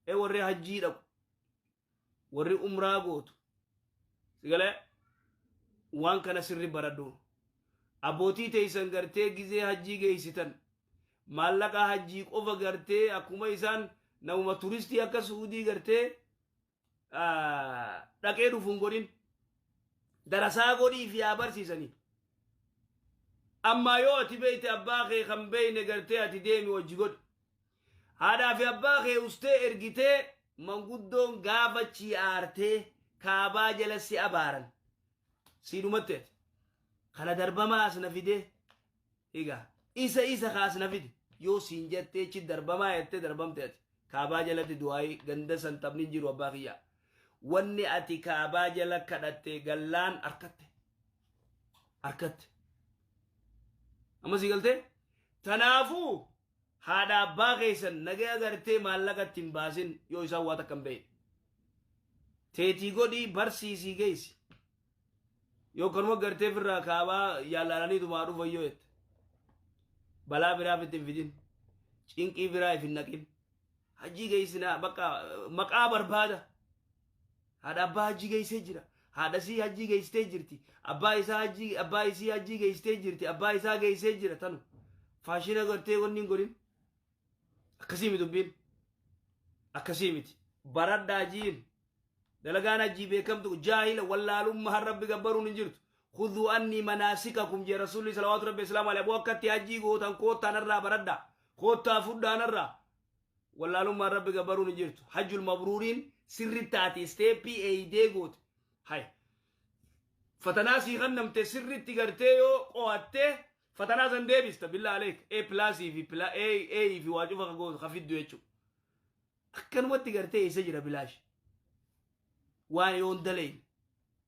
Ee, warri hajjii dhaqu, warri umraa gootu, sigalee waan kana sirri baradhu. Abbootii teeysan gartee gizee hajjii geeysitan maallaqa hajjii qofa gartee akkuma isaan namuma turistii akka Suudii gartee dhaqee dhufu hin godhin. Darasaa godhii fi haa barsiisanii. Ammaa yoo ati beeyte, abbaa kee kan beeyne gartee ati deemi wajji godhi. Haadhaa fi abbaa kee ustee ergitee, manguddoon gaafa chii aartee kaabaa jala si abaaran. Sii dhumatte ati. Kana darbamaa as na fidee. Egaa isa kaas na fide. Yoo siin jettee chi darbamaa jettee darbamte ati. Kaabaa jalatti du'aayii ganda san taphni hin jiru, abbaa kiyyaa. Wanni ati kaabaa jala kadhatte gallaan harkatte. Harkatte. Amma sii galtee? Tanaafuu haadha abbaa keessan nagaya gartee maallaqa itti hin baasin yoo isaan waa takka hin beekne. Teetii godhii barsiisii geessi. Yoo kanuma gartee firraa kaabaa yaalaalaniitumaa dhufan yoo jette. Balaa biraa itti hin fidin. Cinqii biraa if hin naqin. Hajjii geessinaa bakka maqaa barbaada. Haadha abbaa hajjii geessee jira. Haadha sii hajjii geessitee jirti. Abbaa isaa hajjii, abbaa isii hajjii geessitee jirti. Abbaa isaa geessee jira tanu. Faashina gartee wanni hin godhin. Akkasii miti dubbiin. Akkasii miti. Baradhaa jiin. Dalagaan hajjii beekamtu jaahila wallaalummaa Rabbi gabbaruun hin jirtu. "خذوا عني مناسككم" jee Rasuulli salawaatu Rabbi islaamu alayhi. Aboo, akkatti hajjii gootan koottaa narraa baradhaa. Koottaa fudhaa narraa. Wallaalummaan Rabbi gabbaruun hin jirtu. حج المبرور iin sirri taate step ii eeydee goote. Hay. Fatanaa sii kannamte sirritti gartee yoo qo'attee fatanaa san deebista, بالله عليك. A plus ii fi A A fi waa cufa ka gootu ka fiddu jechuudha. Akkanumatti gartee eessa jira bilaash. Waan yoon daleen.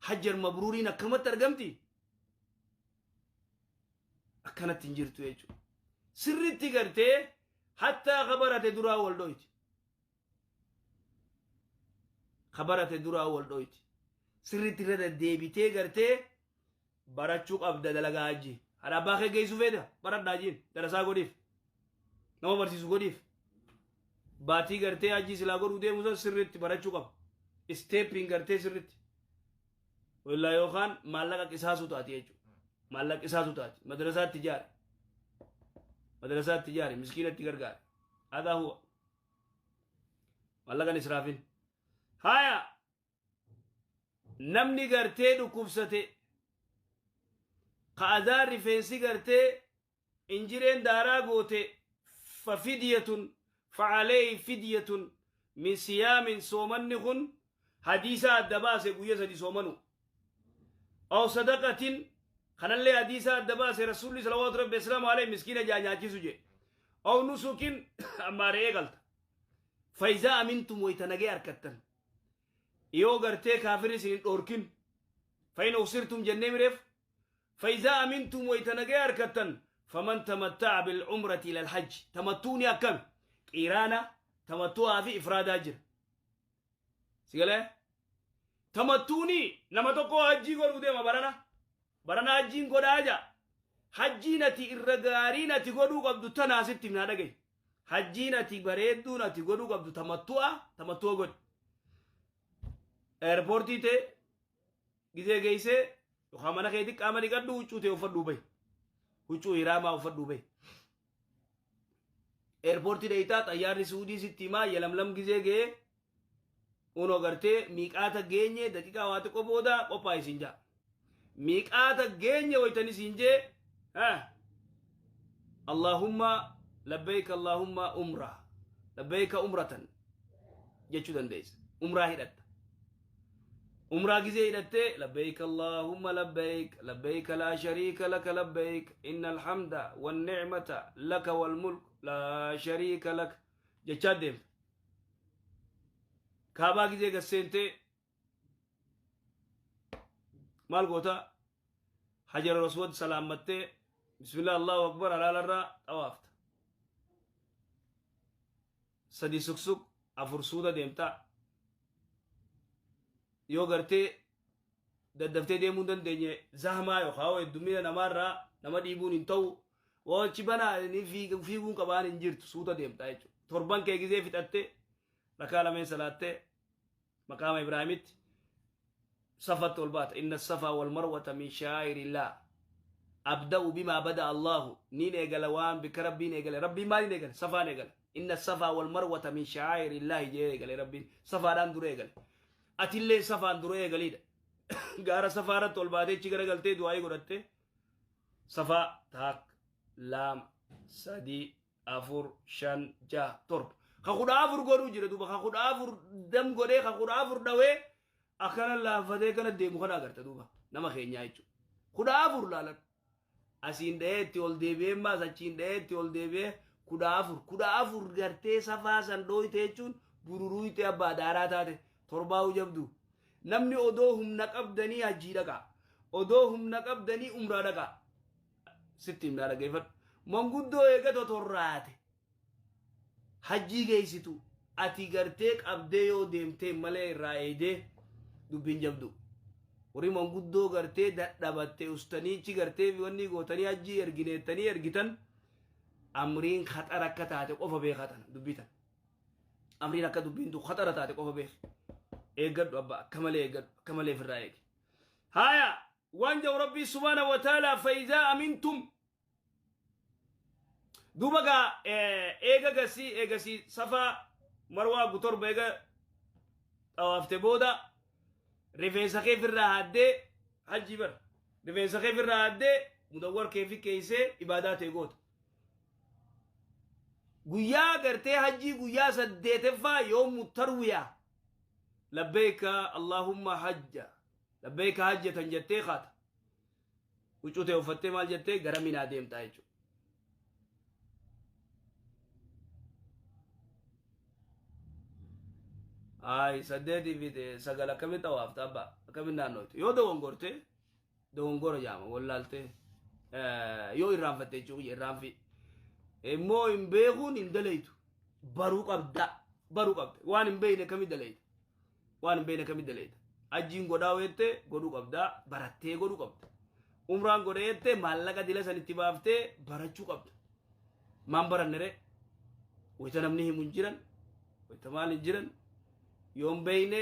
حج المبرور iin akkanumatti argamti. Akkanatti hin jirtu jechuudha. Sirritti gartee hattaa ka barate duraa wal dhoyti. Ka barate duraa wal dhoyti. Sirritti irra deddeebitee gartee barachuu qabda dalagaa hajji. Haadha abbaa kee geessu feeta, baradhaa jiin, darasaa godhiif. Nama barsiisu godhiif. Baatii gartee hajji silaa godhuu deemu san sirritti barachuu qaba. Step iin gartee sirritti. Wallaa yookaan maallaqa qisaasuu taati jechuudha. Maallaqa qisaasuu taati. Madrasaatti ijaare. Madrasaatti ijaare, miskiinatti gargaare. هذا هو. Maallaqan israafin. Haya. Namni gartee dhukkubsate, ka azaan rifeensi gartee injireen daaraa goote, ففدية فعليه فدية من صيام. Soomanni kun hadiisa adda baase, guyya 3 soomanu. أو صدقة kanallee hadiisa adda baase Rasuulli صلوات ربي وسلامه عليه, miskiina jaa nyaachisu je. أو نسك ammaa re'ee galta. فإذا أمنتم, wayta nagee harkattan, yoo gartee kaafirri isin hin dhoorkin, فإن أحصرتم jennee mireef. فإذا أمنتم, wayta nagee harkattan, فمن تمتع بالعمرة إلى الحج. Tamattuuni akkam? Qiraana, tamattu'aa fi ifraadaa jira. Sigalee tamattuuni nama tokko hajjii godhuu deema barana. Barana hajjiin godhaa jaa. Hajjiin ati irra gaariin ati godhuu qabdu tanaa sitti himnaa, dhagaye. Hajjiin ati bareedduun ati godhuu qabdu tamattu'a, tamattu'a godhi. Airport ii ta'e gizee geessee yookaan mana keetii qaama dhiqadhu, huccuu ta'e uffadhuu bahi. Huccuu hiraamaa uffadhuu bahi. Airport ii dheeytaa, xayyaarri Suudii sitti himaa, Yalamlam gizee ga'ee unoo gartee miiqaata geenye, daqiiqaa waa xiqqoo booda qophaa'e siin jaa. Miiqaata geenye waytanii siin jee, "اللهم لبيك اللهم عمرة لبيك عمرة" jechuu dandeessa. Umraa hidhatta. Umraa gizee hidhattee, "لبيك اللهم لبيك لبيك لا شريك لك لبيك إن الحمد والنعمة لك والملك لا شريك لك" jechaa deemta. Kaabaa gizee gasseentee maal goota? Hajar Aswad salaammattee, بسم الله الله أكبر halaalarraa xawaafta. Sadi suksuk, afur suuta deemtaa. Yoo gartee daddaftee deemuu hin dandeenye, zahmaa yookaan heddumina namaarraa nama dhiibuun hin ta'u. Wachi banaa inni fiiguun qabaan hin jirtu, suuta deemtaa jechuudha. Torban kee gizee fixattee Rakaa lameen salaattee maqaama Ibraahimitti safatti ol baata. Inna safaa wal marwata min sha'aa'irillah. Abda'u bimaa bada Allahu. Niin eegala waan bikka Rabbiin eegale. Rabbiin maaliin eegale? Safaan eegale. Inna safaa wal marwata min sha'aa'irillahi jee eegale Rabbiin. Safaadhaan dura eegale. Atillee safaan dura eegaliidha. Gaara safaa irratti ol baatee achi garagaltee du'aayii godhattee safaa taak laama sadii afur shan jaha torba ka 14 godhuu jira duuba ka 14 dam godhee ka 14 dhawee akkana laaffatee kana deemu kana agarta duuba nama keenyaa jechuudha. 14 laalan asiin dhahee itti ol deebi'ee maas achiin dhahee itti ol deebi'ee 14 14 gartee safaa san dhooyte jechuun bururuuyte abbaa daaraa taate torbaa'uu jabdu. Namni odoo humna qabdanii hajjii dhaqaa. Odoo humna qabdanii umraa dhaqaa. Sitti himnaa dhaggeeffadhu. Manguddoo eega totorraate hajjii geessitu ati gartee qabdee yoo deemtee malee irraa eeydee dubbiin jabdu. Warri manguddoo gartee dadhabatte ustaniichi gartee wanni gootanii hajjii ergineettanii ergitan amriin khaxara akka taate qofa beekaa tana dubbii tana. Amriin akka dubbiin tu khaxara taate qofa beeki. Eeggadhu abbaa akka malee eeggadhu akka malee ofirraa eegi. Haya waan jedhu Rabbii subhaana wa ta'ala fayizaa amintum duuba gaa eega gasii eegasii safaa marwaa gutorba eega xawaafte booda rifeensa kee firraa haaddee hajjii bar rifeensa kee firraa haaddee mudawwar kee fi keeysee ibaadaa tee goota. Guyyaa gartee hajjii guyyaa saddeeteffaa yoomu tarwiyaa labbeeka Allahumma hajja labbeeka hajjatan jettee kaata. Huccuu ta'e uffattee maal jettee gara Minaa deemtaa jechuudha. Ay saddeetii fi sagal akkamitti xawaafta abbaa akkamitti naannooytu yoo dogongorte dogongora jaama wallaaltee yoo irraanfatte jechuun irraanfi immoo hin beekuun hin dalaytu baruu qabda baruu qabda waan hin beekne akkamitti dalayta waan hin beekne akkamitti dalayta hajjiin godhaa weette godhuu qabda barattee godhuu qabda umraan godhee jette maallaqa dila san itti baaftee barachuu qabda maan baranne ree wayita namni himu hin jiran wayita maal hin jiran yoon beekne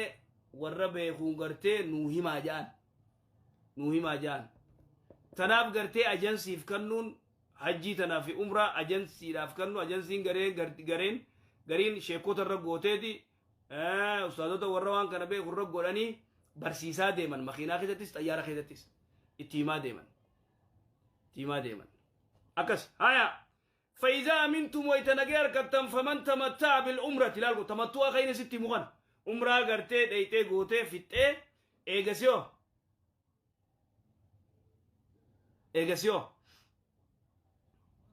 warra beekuun gartee nuu himaa ja'an nuu himaa ja'an. Tanaaf gartee ajansiif kannuun hajjii tanaa fi umraa ajansiidhaaf kannu ajansiin gareen gareen gariin sheekota irra gooteeti ustaazota warra waan kana beeku irra godhanii barsiisaa deeman makiinaa keessattis xayyaara keessattis itti himaa deeman itti himaa deeman akkas haya Fa'izaa amintum wayta nagee arkattan faman tamatta'a bil umrati laal kun tamattu'a kan inni sitti himu kana umraa gartee dheyxee gootee fixxee eegasiyoo eegasiyoo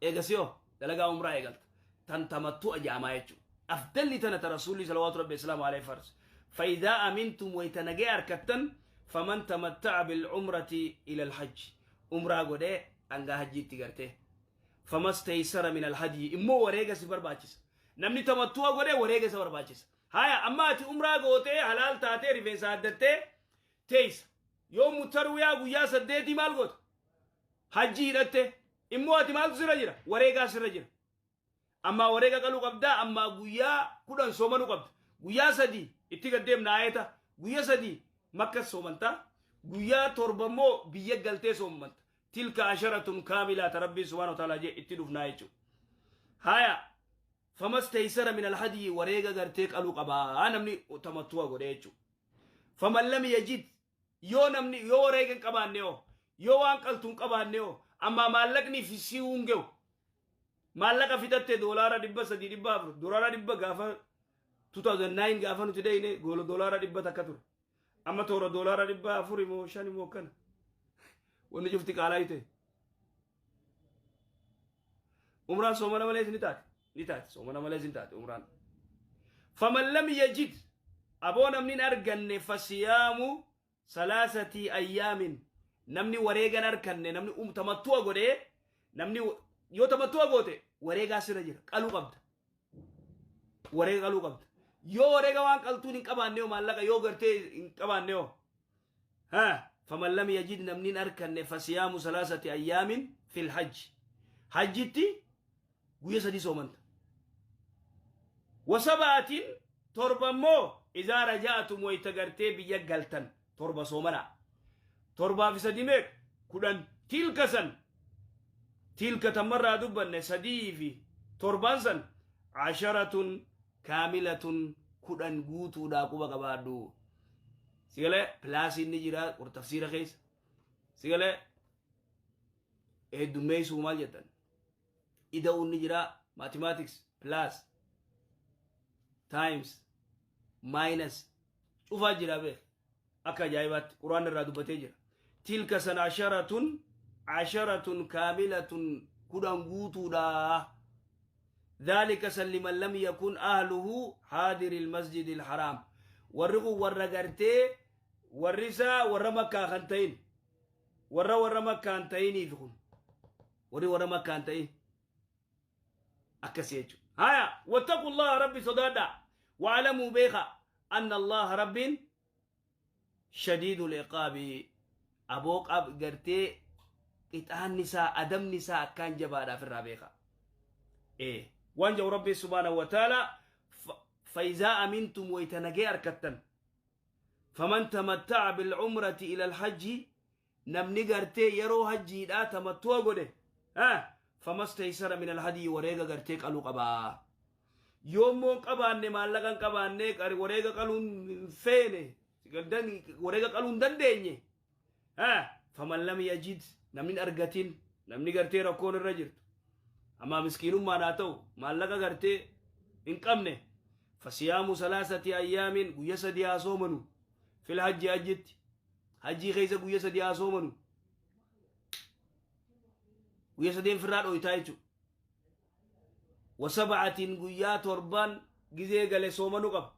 eegasiyoo dalagaa umraa eegalta tan tamattu'a jaamaa jechuudha afdalli tana ta rasuulli salawaatu rabbi islaamu alayhi farsu fa'izaa amintum wayta nagee arkattan faman tamatta'a bil umrati ila alhajji umraa godhee hangaa hajjiitti gartee famasteysara min alhadyi immoo wareega si barbaachisa namni tamattu'a godhe wareega isa barbaachisa haya amma ati umraa gootee halaal taatee rifeensa haddattee teeysa yoo mutarwiyaa guyyaa saddeetii maal goota hajji hidhatte immoo ati maaltu sirra jira wareegaa sirra jira ammaa wareega qaluu qabdaa ammaa guyyaa 10 soomanuu qabda guyyaa sadii itti gad deemna ayeta guyya sadii makka soomanta guyyaa torba immoo biyya galtee soomanta tilka asharatun kaamilaa ta rabbiin subhaanahu wa ta'aalaa jee itti dhufnaa jechuudha. Haya famasteysara min alhadyi wareega gartee qaluu qabaa namni tamattu'a godhee jechuudha. Faman lam yajid yoo namni yoo wareega hin qabaanne hoo yoo waan qaltu hin qabaanne hoo ammaa maallaqni fi si'uu hin ge'u. Maallaqa fixatte doolaara 300 400 doolaara dhibba gaafa 2009 gaafa nuti dheyne doolaara 100 ture. Amma toora doolaara 400 immoo shan immoo akkana. Wanni cufti qaalaa ta'e. Umraan soomana malees ni taate. Ni taate soomana malees ni taate umraan. Faman lam yajid aboo namni hin arganne fasiyaamu salaasatii ayyaamin namni wareegan arkanne namni tamattu'a godhee namni yoo tamattu'a goote wareegaa sirra jira qaluu qabda. Wareega qaluu qabda. Yoo wareega waan qaltuun hin qabaanne yoo maallaqa yoo gartee hin qabaanne yoo. Ha faman lam yajid namni hin arkanne fasiyaamu salaasati ayyaamin fil hajji. Hajjitti guyya sadii soomanta. Wasabaatiin Torba immoo izaa raja'atum wayta gartee biyya galtan torba soomanaa. Torbaa fi sadii meeqa? 10. Tilka san tilka tammarraa dubbanne sadii fi torbaan san asharatun kaamilatun 10 guutuudhaa quba qabaadhu. Sigalee pilaasiin ni jira tafsiira keessa. Sigalee heddummeessuu maal jettan? Ida'uun ni jira mathematics plus times minus cufaa jira beek akka ajaa'ibaatti quraan irraa dubbatee jira. Tilka san asharatun asharatun kaamilatun 10 guutuudha. Dhaalika san liman lam yakun ahluhu haadiri almasjidi alharaam. Warri kun warra gartee warri isaa warra makkaa kan ta'in warra warra makkaa hin ta'iniif kun warri warra makkaa hin ta'in akkasii jechuudha. Haya wattaqullaha rabbi sodaadhaa wa'alamuu beeka anna allaha rabbiin shadiidul iqaabi aboo qab gartee qixaanni isaa adabni isaa akkaan jabaadhaaf irraa beeka. Ee waan jedhu rabbi subhaanahu wa ta'ala fayizaa amintum wayta nagee arkattan faman tamatta'a bil umrati ila al-hajji namni gartee yeroo hajjiidhaa tamattu'a godhe famastaysara min al-hadyi wareega gartee qaluu qabaa. Yoommoo hin qabaanne maallaqa hin qabaanne wareega qaluu hin feene wareega qaluu hin dandeenye faman lam yajid namni hin argatin namni gartee rakkoon irra jirtu ammaa miskiinummaan haa ta'u maallaqa gartee hin qabne fasiyaamu salaasati ayyaamin guyya sadii haa soomanu fil hajji hajjitti hajjii keessa guyya sadii haa soomanu guyya sadeen firraa dhoytaa jechuudha. Wasab'atin guyyaa torban gizee gale soomanu qaba.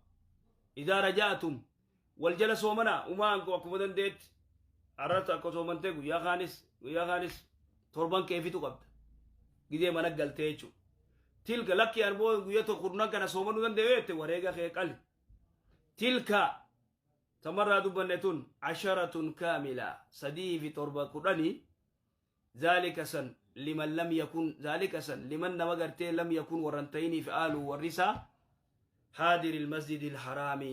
Idaa raja'atum wal jala soomana umaan akkuma dandeetti. Arrata akka soomantee guyyaa kaanis guyyaa kaanis torban keefitu qabda. Gizee mana galtee jechuudha. Tilka lakki arboo guyya tokko kurnan kana soomanuu danda'e jette wareega kee qali. Tilka tamarraa dubbanne tun asharatun kaamila sadii fi torba kudhanii Zaalika san liman lam yakun zaalika san liman nama gartee lam yakun warra hin ta'iniif aalu warri isaa haadiri almasjidi alharaami